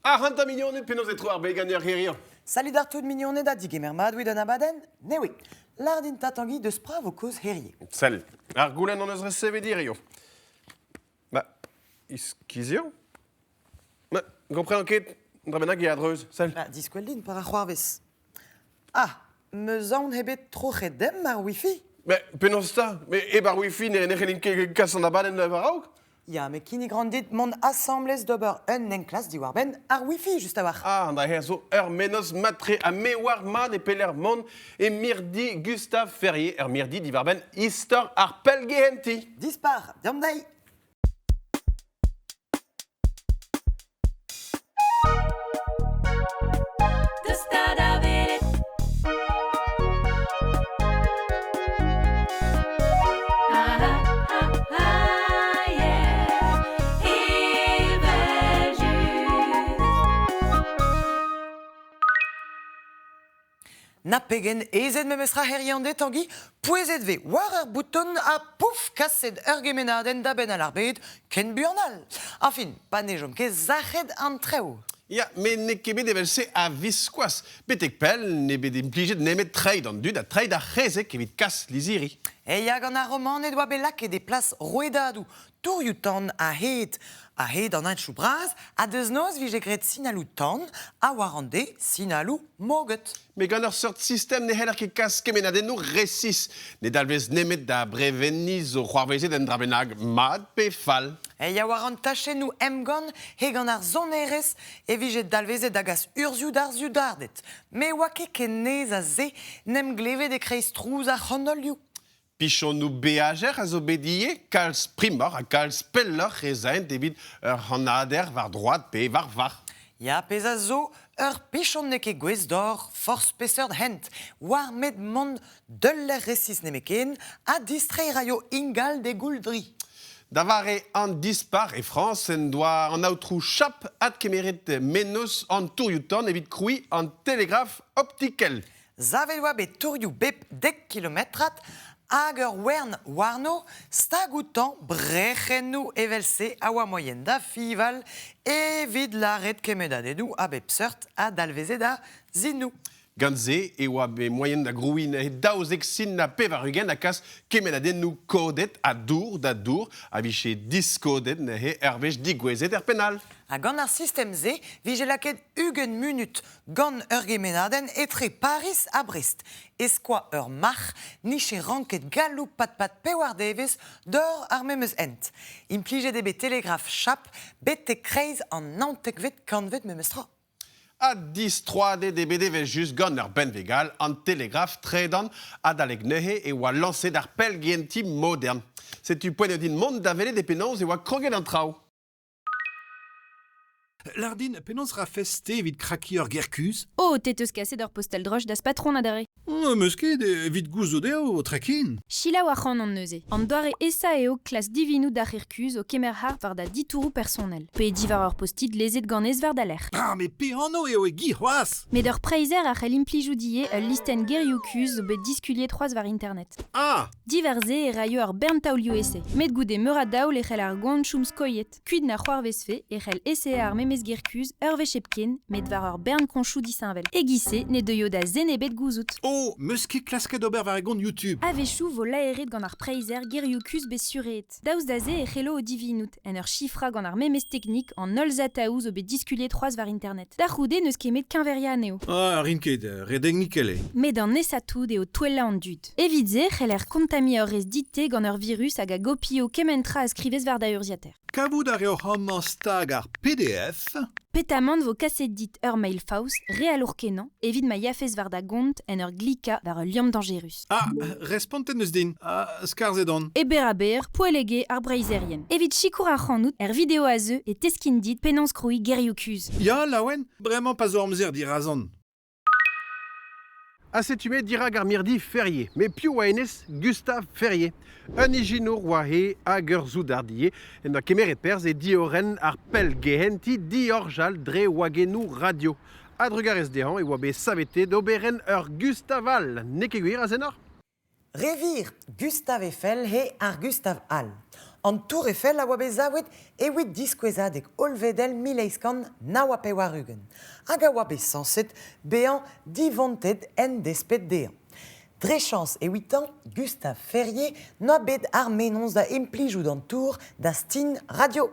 Ac'hanta mignoned, penaos e tro ar beg ganeoc'h hiziv? Salud ar tout mignoned ha digemer mat evit an abadenn Newe. Lâr din 'ta Tangi deus pra vo kaoz herie. Sell, ar goulenn hon eus resevet hiziv. Ma, iskizio? Ma, gomprenan ket, un dra bennak eo a-dreuz, sell. Ba, diskwel din para c'hoarvez. Ah, 'meus aon eo bet troc'het demp ar wifi. Mais penaos 'ta? Mais hep ar wifi ne ne c'hellin ket kas an abadenn war-raok? Ya, met kinnig ran dit mont asambles d'ober un enklask diwar-benn ar wifi just a-walc'h. Ah, an dra-se zo ur mennozh mat-tre ha me oar mat e pelec'h mont e mirdi Gustave Ferrier, ur mirdi diwar-benn istor ar pellgehentiñ. Dispar, deomp dezhi! Tosta da welet. Ah ah ah ah yeah, evel-just. Na pegen aezet memestra heriande, Tanguy, pouezet vez war ur bouton ha pouf kaset ur gemennadenn da benn all ar bed ken buan all. Añfin, pa ne chom ket sac'het an traoù. Ya, met n'eo ket bet evel-se a-viskoazh. Betek pell n'eo bet implijet nemet treid an dud ha treid ar c'hezeg evit kas lizhiri. E ya gant ar Romaned oa bet lakaet e plas rouedadoù tourioù-tan a-hed a-hed an henchoù bras ha deus noz 'vije graet sinaloù-tan ha war an de sinaloù moged. Met gant ur seurt sistem ne c'heller ket kas kemennadennoù resis. Ne dalvez nemet da brevenniñ zo c'hoarvezet un dra bennak mat pe fall. E ya war an tachennoù emgann he gant ar sonerezh e vije dalvezet da gas urzhioù d'ar soudarded. Met 'oa ket ken aes a se 'n em glevet e-kreiz trouz ar c'hanolioù. Pichonoù beajer a zo bet ivez, kalz primoc'h ha kalz pelloc'h ez aent evit ur c'hannader war droad pe war varc'h. Ya, pezh a zo, ur pichon n'eo ket gouest d'or forzh peseurt hent, war met mont d'ul lec'h resis nemetken ha distreiñ raio ingal d'e gouldri. Da vare an dispac'h e Frañs en doa an aotrou Chap adkemeret mennozh an tourioù-tan evit krouiñ an telegraf optikel. Savet e oa bet tourioù bep dek kilometrad hag ur wern warno stag outañ brec'hennoù evel-se a oa moaien da fiñval evit lâret kemennadennoù a bep seurt a dalveze da sinoù. Gant se e oa bet moaien da grouiñ neuze 12 sin ha 80 ha kas kemennadennoù kodet a dour da dour a vije diskodet neuze ur wech digouezhet er penn all. Ha gant ar sistem-se 'vije lakaet 20 munut Gant ur gemennadenn etre Pariz ha Brest e skoa ur marc'h 'nije ranket galoupat 'pad pewar devezh doc'h ar memes hent. Implijet eo bet telegraf Chap betek kreiz an naontekvet kantved memestra. Ha distroadet eo bet evel-just gant ur benveg all, an telegraf tredan. Adalek neuze e oa lañset ar pellgehentiñ modern. Setu poent eo din mont da welet e penaos e oa kroget an traoù. Lâr din, penaos 'rafes-te evit krakiñ ur ger kuzh? Oh, te 'teus kaset ur postel droch da'z patron adarre. N'em eus ket evit gouzout eo, trakin. Selaou ac'hanon neuze. An doare aesañ eo klask divinout d'ar c'hêr-kuzh o kemer harp war da ditouroù personel. Pe diwar ur post-it lezet ganez war da lerc'h. Ah, met pe anv eo e gi c'hoazh? Met ur preizher a c'hell implijout ivez ul listenn gerioù-kuzh zo bet diskuliet c'hoazh war internet. Ah! Diwar-se e raio ur bern taolioù-esae. Met goude meur a daol e c'hell ar goan chom skoilhet. Kuit na c'hoarvezfe e c'hell esaeañ ar memes ger kuzh ur wech hepken, met war ur bern koñchoù disheñvel. E-giz-se ne deuio da zen ebet gouzout. Oh, 'meus ket klasket ober war e gont YouTube. A-wechoù 'vo laeret gant ar preizher gerioù kuzh bet sureet. Daoust da se e c'hello o divinout, en ur sifrañ gant ar memes teknik an holl zataoù zo bet diskuliet c'hoazh war internet. Da c'houde n'eus ket met keñveriañ anezho. Ah, rin ket, re deknikel eo. Met an nesañ tout eo touellañ an dud. Evit se e c'heller kontammiñ ur rez dit-te gant ur virus hag a gopio kement tra a skrivez war da urzhiataer. Kavout a reoc'h amañ stag ar PDF. Petamant 'vo kaset dit ur mail faos, realour-kenañ, evit ma yafes war da gont en ur glikañ war ul liamm dañjerus. Ah, respontet 'neus din. Ah, skarzhet on. E berr-ha-berr, poellek eo ar breizherien. Evit sikour ac'hanout, er video a zeu e teskin dit penaos krouiñ gerioù kuzh. Ya, laouen, bremañ pa zo amzer dirazon. Ha setu-me dirak ar mirdi Ferrier. Met piv oa hennezh? Gustave Ferrier. Un ijinour oa he hag ur soudard ivez, en doa kemeret perzh e diorren ar pellgehentiñ diorjal dre wagennoù radio. A-drugarez dezhañ e oa bet saveteet oberenn ur Gustave all. N'eo ket gwir, Azenor? Re wir, Gustave Eiffel he ar Gustav all. An Tour Eiffel a oa bet savet evit diskouezadeg hollvedel 1889 hag a oa bet sañset bezañ divontet en desped dezhañ. Dre chañs evitañ, Gustave Ferrier n'oa bet ar mennozh da implijout an tour da stign radio.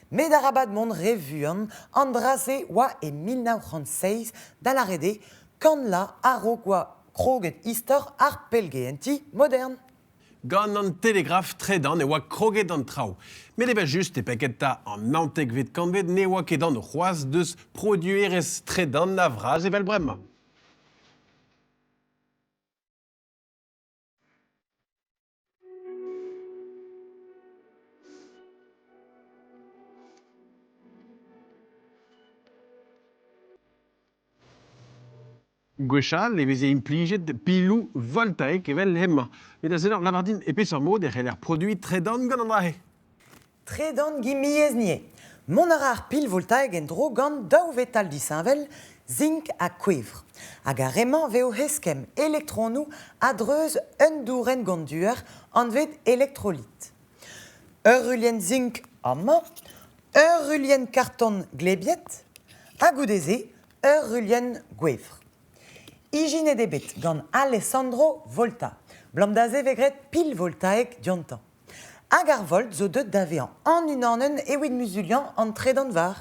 Met arabat mont re vuan, an dra-se oa e 1907, da lâret eo kant vloaz a-raok oa kroget istor ar pellgehentiñ modern. Gant an telegraf tredan e oa kroget an traoù. Met evel-just e penn-kentañ an naontekvet kantved ne oa ket anv c'hoazh deus produerezh tredan a-vras evel bremañ. Gwechall e veze implijet piloù voltaek evel hemañ. Met da seurt lavar din e peseurt mod e c'heller produiñ tredan gant an dra-se? Tredan gimiezh-nie. Mont a ra ar pil voltaek en-dro gant daou vetal disheñvel, zink ha kouevr. Hag ar re-mañ 'vez o eskemm elektronoù a-dreuz un dourenn gonduer anvet elektrolit. Ur ruilhenn zink amañ, ur ruilhenn karton glebiet, ha goude-se ur ruilhenn gouevr. Ijinet eo bet gant Alessandro Volta, 'blam da se 'vez graet pil voltaek diontañ. Hag ar volt zo deuet da vezañ an unanenn evit muzuliañ an tredanvarr.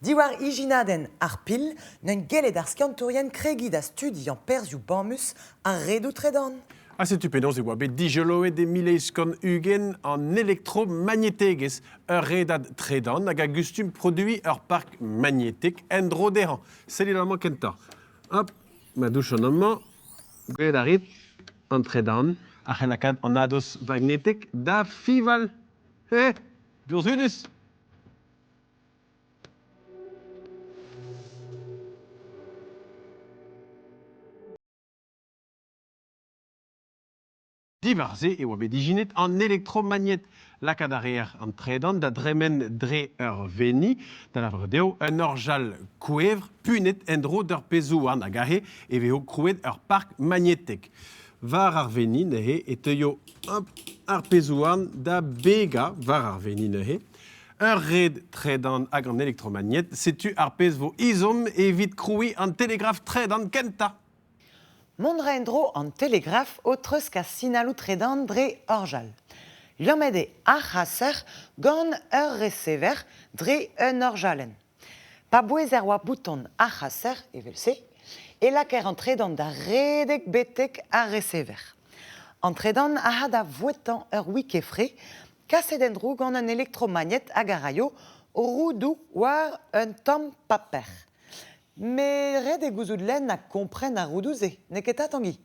Diwar ijinadenn ar pil neuint gellet ar skiantourien kregiñ da studiañ perzhioù bamus ar redoù tredan. Ha setu penaos e oa bet dijoloet e 1820 an elektromagnetegezh, ur redad tredan hag a gustum produiñ ur park magnetek en-dro dezhañ. Sellit amañ kentañ. Hop, ma douchan amañ, gwelet a rit an tredan a c'hell lakaat an nadoz magnetek da fiñval. Eh, burzhudus! Diwar-se e oa bet ijinet an elektromagnet. Lakaat a reer an tredan da dremen dre ur veni, da lavaret eo un orjal kouevr punet en-dro d'ur pezh-houarn hag aze e vezo krouet ur park magnetek. War ar veni neuze e teuio hop, ar pezh-houarn da begañ war ar veni neuze. Ur red tredan hag an elektromagnet, setu ar pezh 'vo ezhomm evit krouiñ an telegraf tredan kentañ. Mont 'ra en-dro an telegraf o treuzkas sinaloù tredan dre orjal. Liammet eo ar c'haser gant ur resever dre un orjalenn. Pa bouezer war bouton ar c'haser, evel-se, e lakaer an tredan da redek betek ar resever. An tredan a ra da vouetañ ur wikefre kaset en-dro gant un elektromagnet hag a raio roudoù war un tamm paper. Met ret eo gouzout lenn ha kompren ar roudoù-se, n'eo ket 'ta Tangi?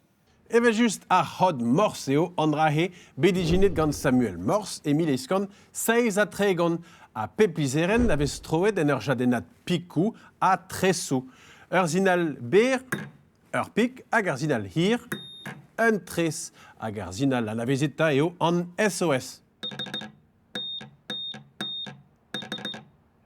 Evel-just ar c'hod Morse eo an dra-se bet ijinet gant Samuel Morse e 1837 ha pep lizherenn a vez troet en ur jadennad pikoù ha tresoù. Ur sinal berr, ur pik hag ar sinal hir, un tres. Hag ar sinal anavezetañ eo an SOS.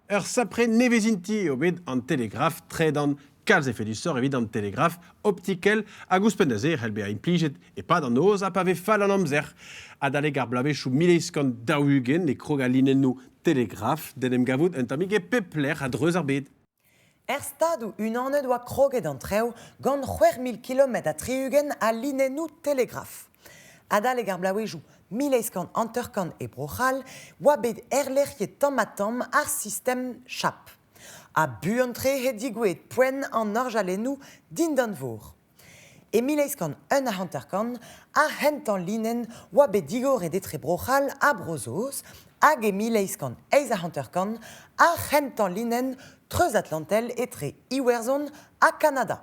Ur sapre nevezinti eo bet an telegraf tredan, kalz efedusoc'h evit an telegraf optikel hag ouzhpenn da se e c'hell bezañ implijet e-pad an noz ha pa vez fall an amzer. Adalek ar bloavezhioù 1840 e krog al linennoù telegraf d'en em gavout un tammig e pep lec'h a-dreuz ar bed. Er Stadoù-Unanet oa kroget an traoù gant 6000 kilometr ha 60 a linennoù telegraf. Adalek ar bloavezhioù 1850 e Bro-C'hall oa bet erlec'hiet tamm-ha-tamm ar sistem Chap. Ha buan-tre he digouezhet poent an orjalennoù dindan-vor. E 1851, ar c'hentañ linenn oa bet digoret etre Bro-C'hall ha Bro-Saoz hag e 1858 ar c'hentañ linenn treuzatlantel etre Iwerzhon ha Kanada.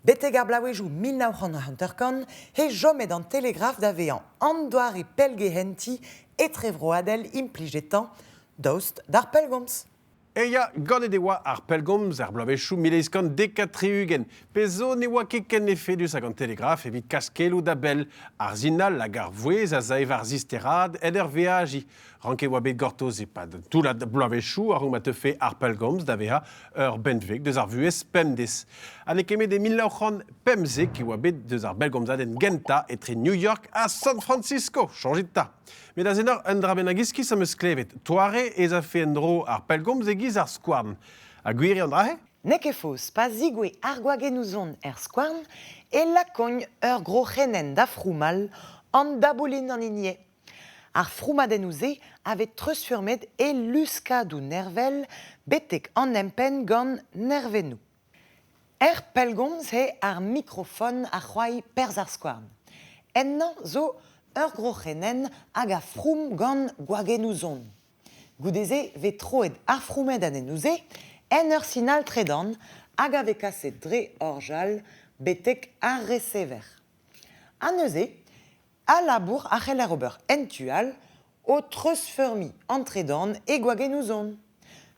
Betek ar bloavezhioù 1950 e chomet an telegraf da vezañ an doare pellgehentiñ etrevroadel implijetañ daoust d'ar pellgomz. E ya, ganet e oa ar pellgomz er bloavezhioù 1870. Pezh zo ne oa ket ken efedus hag an telegraf evit kas keloù da bell. Ar sinal hag ar vouezh a zae war zisteraat en ur veajiñ. Ranket oa bet gortoz e-pad toullad bloavezhioù a-raok ma teufe ar pellgomz da vezañ ur benveg deus ar vuhez pemdez. Ha n'eo ket met e 1915 e oa bet deus ar bellgomzadenn gentañ etre New York ha San Francisco. Soñjit 'ta. Met azenor un dra bennak iskis am eus klevet. Toare ez afe en-dro ar pellgomz e-giz ar skouarn. Ha gwir eo an dra-se? N'eo ket faos, pa zigouez ar gwagennoù-son er skouarn e lakogn ur groc'henenn da froumal an daboulin an hini eo. Ar froumadennoù-se a vez treuzfurmet e luskadoù nervel betek an empenn gant nervennoù. Er pellgomz eo ar mikrofon a c'hoari perzh ar skouarn. Ennañ zo ur groc'henenn hag a froum gant gwagennoù-son. Goude-se vez troet ar froumedanennoù-se en ur sinal tredan hag a vez kaset dre orjal betek ar resever. Ha neuze Al labour a c'heller ober en tu all o treuzfeurmiñ an tredan e gwagennoù-son.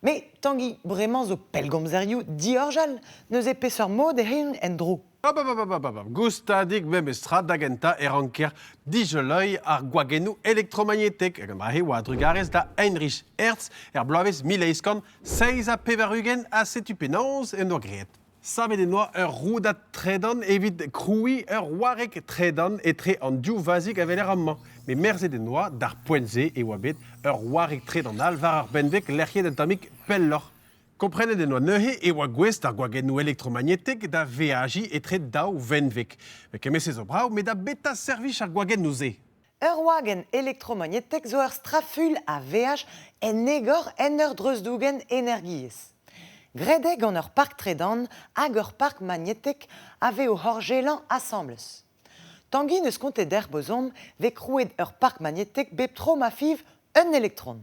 Met Tangi, bremañ zo pellgomzerioù diorjal, neuze peseurt mod e reont en-dro? Hop, hop, hop, hop, hop, Goustadik memestra da gentañ e ranker dijoleiñ ar gwagennoù elektromagnetek hag an dra-se oa a-drugarez da Heinrich Hertz er bloavezh 1887 ha setu penaos en doa graet. Savet en doa ur roudad tredan evit krouiñ ur wareg tredan etre an div vazig a weler amañ. Met merzet en doa d'ar poent-se e oa bet ur wareg tredan all war ar benveg lec'hiet un tammig pelloc'h. Komprenet en doa neuze e oa gouest ar gwagennoù elektromagnetek da veajiñ etre daou venveg. Met kement-se zo brav, met da betra servij ar gwagennoù-se? Ur wagenn elektromagnetek zo ur straful a veaj en egor en ur dreuzdougen energiezh. Graet eo gant ur park tredan hag ur park magnetek a vez o horjellañ asambles. Tangi n'eus kontet dec'h bozomp vez krouet ur park magnetek bep tro ma fiñv un elektron.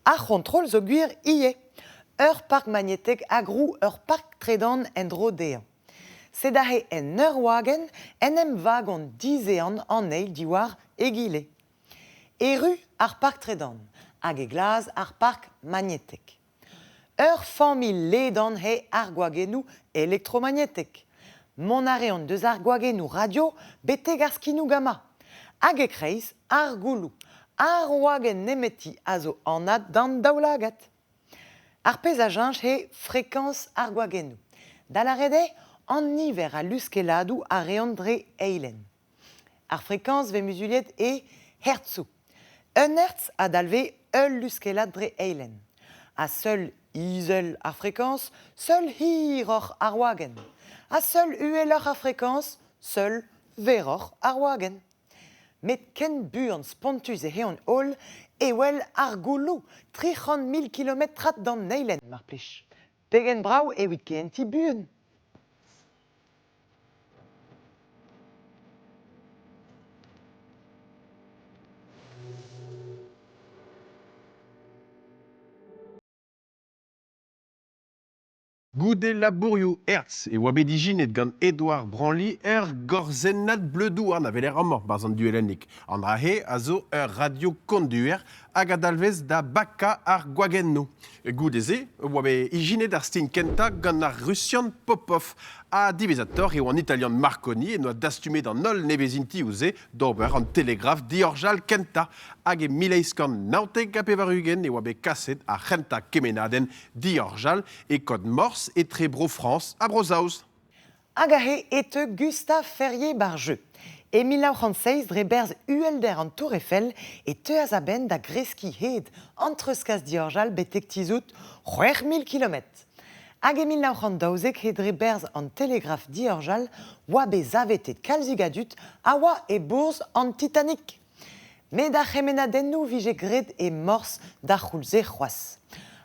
Ar c'hontrol zo gwir ivez. Ur park magnetek a grou ur park tredan en-dro dezhañ. Sed aze en ur wagenn en em vagont dizehan an eil diwar egile. Erru ar park tredan hag e glas ar park magnetek. Ur familh ledan eo ar gwagennoù elektromagnetek. Mont a reont deus ar gwagennoù radio betek ar skinoù gamma. Hag e-kreiz ar gouloù. Ar wagenn nemeti a zo anat d'an daoulagad. Ar pezh a cheñch eo frekañs ar gwagennoù, da lâret eo an niver a luskelladoù a reont dre eilenn. Ar frekañs vez muzuliet e hertzoù. Un hertz a dalvez ul luskellad dre eilenn. Ha seul izel ar frekañs, seul hiroc'h ar wagenn. Ha seul uheloc'h ar frekañs, seul verroc'h ar wagenn. Met ken buan spontus e reont holl e wel ar gouloù 300 000 kilometrad d'an eilenn, mar plij. Pegen brav evit kehentiñ buan! Goude labourioù Hertz e oa bet ijinet gant Edouard Branly ur gorzennad bleud-houarn a weler amañ 'barzh an duellennig. An dra-se a zo ur radio-konduer hag a dalvez da bakañ ar gwagennoù. Goude-se e oa bet ijinet ar stign kentañ gant ar Rusian Popov. Ha diwezhatoc'h eo an Italian Marconi en doa dastumet an holl nevezintioù-se d'ober an telegraf diorjal kentañ. Hag e 1899 e oa bet kaset ar c'hentañ kemennadenn diorjal e kod Morse etre Bro-Frañs ha Bro-Saoz. Hag aze e teu Gustave Ferrier Barjeu. E 1907, dre berzh uhelder an Tour Eiffel, e teuas a-benn da greskiñ hed an treuzkas diorjal betek tizhout 6000 kilometr. Hag e 1912 he dre berzh an telegraf diorjal oa bet savetet kalzik a dud a oa e bourzh an Titanic. Met ar c'hemennadennoù 'vije graet e Morse d'ar c'houlz-se c'hoazh.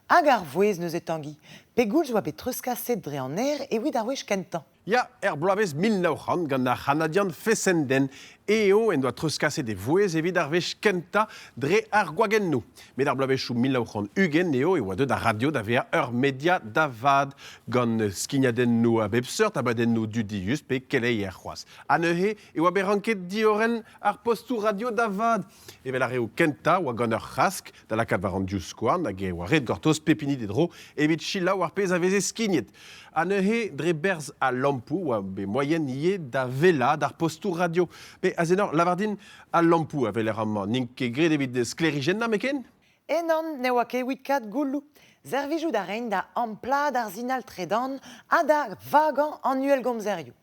Hag ar vouezh neuze Tangi, pegoulz 'oa bet treuzkaset dre an aer evit ar wech kentañ? Ya, er bloavezh 1900 gant ar C'hanadian Fessenden eo en doa treuzkaset e vouezh evit ar wech kentañ dre ar gwagennoù. Met ar bloavezhioù 1920 eo e oa deuet ar radio da vezañ ur media da vat gant skignadennoù a bep seurt, abadennoù dudius pe keleier c'hoazh. Ha neuze e oa bet ranket diorren ar postoù radio da vat. Evel ar reoù kentañ oa gant ur c'hask da lakaat war an divskouarn hag e oa ret gortoz pep hini d'e dro evit selaou ar pezh a veze skignet. Ha neuze, dre berzh al lampoù oa bet moaien ivez da wellaat ar postoù radio. Pe, Azenor, lavar din, al lampoù a weler amañ n'int ket graet evit sklêrijennañ meken? Enan ne oa ket evit kat gouloù. Servijout a raent da amplaat ar sinal tredan ha da vagañ an uhelgomzerioù.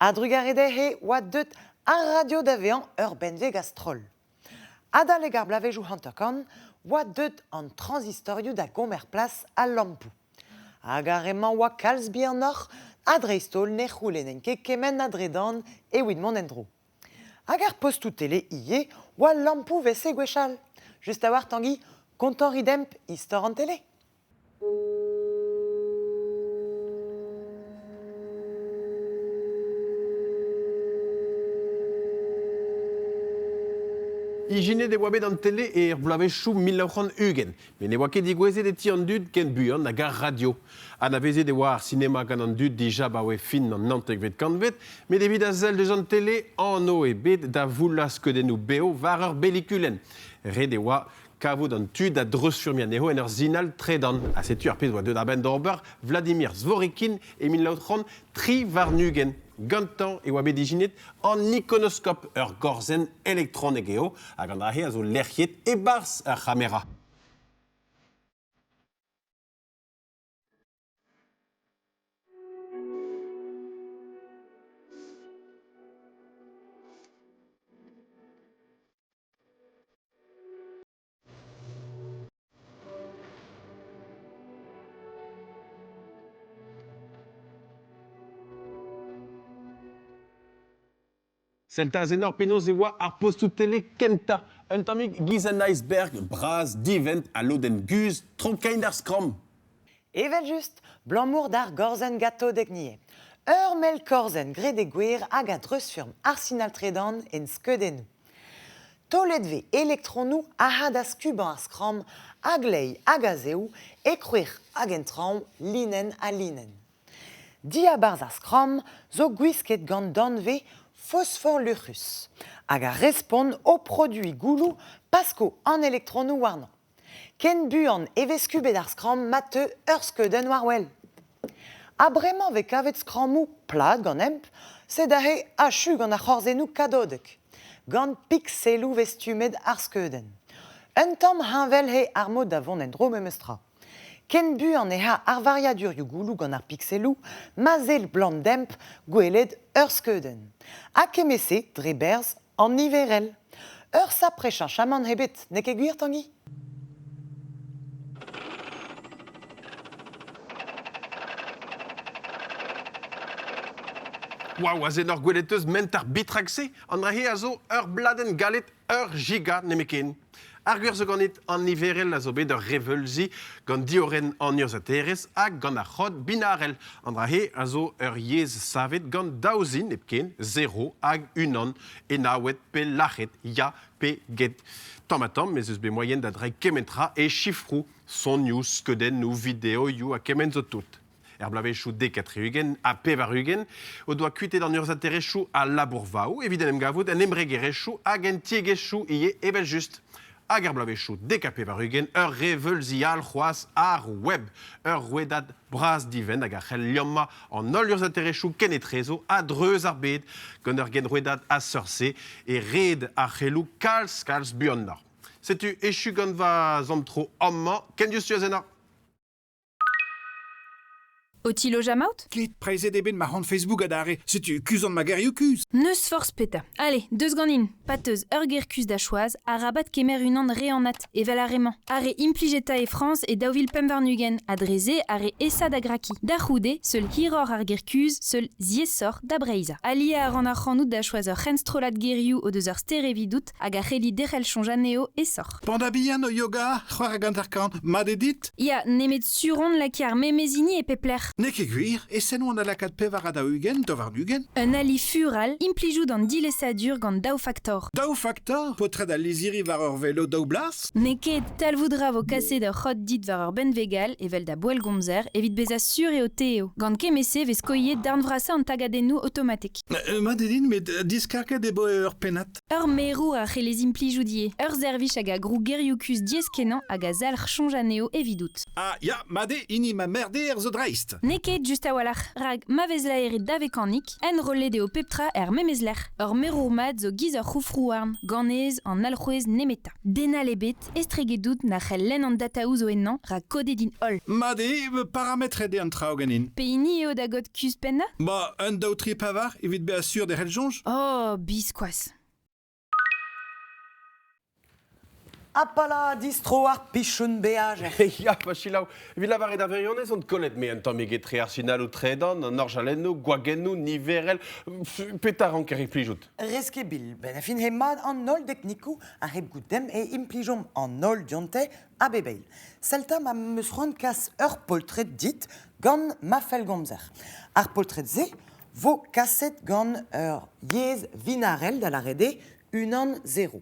A-drugarez dezhe oa deut ar radio da vezañ ur benveg a-stroll. Adalek ar bloavezhioù 50 oa deut an trañzistorioù da gomer plas al lampoù. Hag ar re-mañ oa kalz bihanoc'h ha dreist-holl ne c'houlennent ket kement a dredan evit mont en-dro. Hag ar postoù tele ivez oa lampoù 'vese gwechall. Just a-walc'h Tangi, kontañ 'rit demp istor an tele. Ijinet e oa bet an tele er bloavezhioù 1920, met ne oa ket degouezhet e ti an dud ken buan hag ar radio. Anavezet e oa ar sinema gant an dud dija 'baoe fin an naontekvet kantved, met evit a sell deus an tele, anv ebet da voullañ skeudennoù bev war ur belikulenn. Ret e oa kavout an tu da dreuzfurmiñ anezho en ur sinal tredan. Ha setu ar pezh oa deuet a-benn d'ober Vladimir Zworykin e 1923. Gantañ e oa bet ijinet an ikonoskop, ur gorzenn elektronek eo, hag an dra-se a zo lec'hiet e-barzh ar c'hamera. Sell 'ta aze penaos e oa ar postoù tele kentañ. Un tammig giz un iceberg bras divent ha lodenn guzh tro-kein d'ar skramm. Evel-just, 'blamour d'ar gorzenn gatodek nie. Ur mell korzenn graet e gwer hag a dreuzfurm ar sinal tredan en skeudennoù. Taolet 'vez elektronoù ac'h a da skubañ ar skramm a-gleiz hag a-zehou, e krouer hag en traoñ linenn ha linenn. Diabarzh ar skramm zo gwisket gant danvez fosforluc'hus hag a respont o produiñ gouloù pa sko an elektronoù warnañ. Ken buan e vez skubet ar skramm ma teu ur skeudenn war-wel. Ha bremañ 'vez kavet skrammoù plat ganemp, sed aze achu gant ar c'horzennoù kadodek. Gant pikseloù 'vez stummet ar skeudenn. Un tamm heñvel eo ar mod da vont en-dro memestra. Ken buan ez a ar variadurioù gouloù gant ar pikseloù ma sell blant-demp gwelet ur skeudenn. Ha kement-se dre berzh an niverel. Ur sapre cheñchamant ebet, n'eo ket gwir Tangi? Waouh, aze n'oc'h gwelet eus ment ar bitrak-se? An dra-se a zo ur bladenn galet ur giga nemetken. Ar gwir zo ganit, an niverel a zo bet ur reveulzi gant diorren an urzhiataerezh hag gant ar c'hod binarel. An dra-se a zo ur yezh savet gant daou zin hepken, zero hag unan, enaouet pe lac'het, ya pe get. Tamm-ha-tamm ez eus bet moaien da dreiñ kement tra e sifroù, sonioù, skeudennoù, videoioù ha kement zo tout. Er bloavezhioù dek ha tri-ugent ha pevar-ugent o doa kuitaet an urzhiataerezhioù al labourvaoù evit en em gavout en embregerezhioù hag en tiegezhioù ivez evel-just. Hag er bloavezhioù dek ha pevar-ugent ur reveulzi all c'hoazh ar web, ur rouedad bras-divent hag a c'hell liammañ an holl urzhiataerezhioù kenetrezo a-dreuz ar bed gant ur genrouedad a seurt-se e red ar c'heloù kalz-kalz buanoc'h. Setu echu gant va zamm-tro amañ, ken diouzhtu azenañ. O tilojañ 'maout? Ket preizhet eo bet ma c'hont Facebook adarre. Setu kuzhan ma gerioù kuzh. N'eus forzh petra. Ale, deus ganin. Pa 'teus ur ger kuzh da choaz, arabat kemer unan re anat, evel ar re-mañ. Ar re implijetañ e Frañs e 2025, ha dre-se ar re aesañ da grakiñ. Da c'houde, seul hiroc'h ar ger kuzh, seul ziaesoc'h da breizhañ. Aliañ a ran ac'hanout da choaz ur c'henstrollad gerioù o deus ur ster evidout hag a c'helli derc'hel soñj anezho aesoc'h. Panda bihan o yoga, c'hoar hag hanter-kant, mat eo dit? Ya, nemet sur on lakaat ar memes hini e pep lec'h. N'eo ket gwir, e-sen oan da lakaat 44, 22. Un ali fur all, implijout an dilesadur gant daou faktor. Daou faktor, paotred al lizhiri war ur velo daou blas? N'eo ket, talvout 'ra vo kaset ur c'hod dit war ur benveg all, evel da boellgomzer, evit bezañ sur eo te eo. Gant kement-se 'vez skoilhet darn vrasañ an tagadennoù automatek. Mat eo din, met diskarget eo ur pennad. Ur merour a c'hellez implijout ivez, ur servij hag a grou gerioù-kuzh diaes-kenañ hag a zalc'h soñj anezho evidout. Ah ya, mat eo hini ma merdeer zo dreist. N'eo ket just a-walc'h, rak ma vez laeret da vekanik, enrollet eo pep tra er memes lec'h. Ur merour mat zo giz ur c'houfr-houarn, ganez an alc'hwez nemetañ. Den all ebet, estregedout na c'hell lenn an dataoù zo ennañ, rak kodet int holl. Mat eo, parametret eo an traoù ganin. Pehini eo da god kuzh pennañ? Ba, un, daou, tri, pevar, evit bezañ sur derc'hel soñj. Oh, biskoazh. Apala, distro ar pichon beajer. Ya, pa selaou, evit lavaret ar wirionez on kollet me un tammig etre ar sinaloù tredan, an orjalennoù, gwagennoù, niverel, petra ranker implijout? Reske bil, ben a fin he mat an holl deknikoù a hep goût demp e implijomp an holl dionte a bep eil. Selta ma 'm eus c'hoant kas ur poltred dit gant ma fellgomzer. Ar poltred-se vo kaset gant ur yezh vinarel da lâret eo unan zero.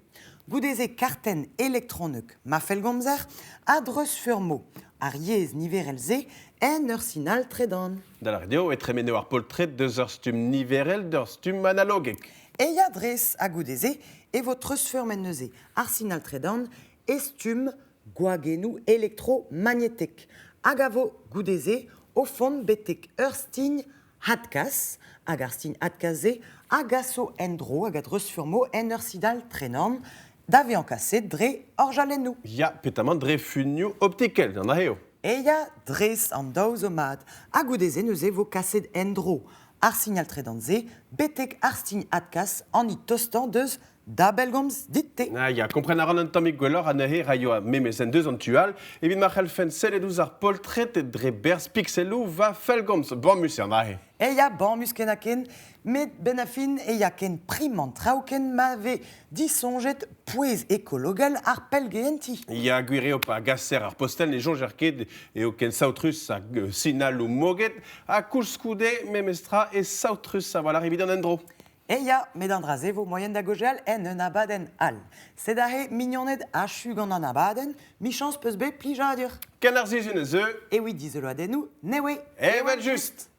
Goude-se kartenn elektronek ma fellgomzer a dreuzfurmo ar yezh niverel-se en ur sinal tredan. Da lâret eo e tremeno ar poltred deus ur stumm niverel d'ur stumm analogek. E ya dres ha goude-se e vo treuzfurmet neuze ar sinal tredan e stumm gwagennoù elektromagnetek hag a vo goude-se o font betek ur stign adkas hag ar stign adkas-se a gaso en-dro hag a dreuzfurmo en ur sidal trenan da vezañ kaset dre orjalennoù. Ya, petamant dre funioù optikel, an eo. E ya dres an daou zo mat. Ha goude-se neuze vo kaset en-dro ar signal tredan-se betek ar stign adkas an i tostañ deus da bellgomz dit-te. Ah ya, kompren a ran un tammig gwelloc'h anezhe raio ar memes en deus an tu all, evit ma c'hellfen sellet ouzh ar poltred dre berzh pikseloù va fellgomz. Bamus eo an aze. E ya bamus ken-ha-ken, met benn ar fin e ya ken prim an traoù ken ma vez disoñjet pouez ekologel ar pellgehentiñ. Ya, gwir eo pa gaser ar postel ne soñjer ket eo ken saotrus hag sinaloù moged, ha koulskoude memestra e saotrus a-walc'h evit an endro. E ya, met an dra-se vo moaien da gaozeal en un abadenn all. Sed aze mignoned achu gant an abadenn, michañs peus bet plijadur. Ken ar sizhun ez eu. Evit dizoloadennoù, newe. Evel-just.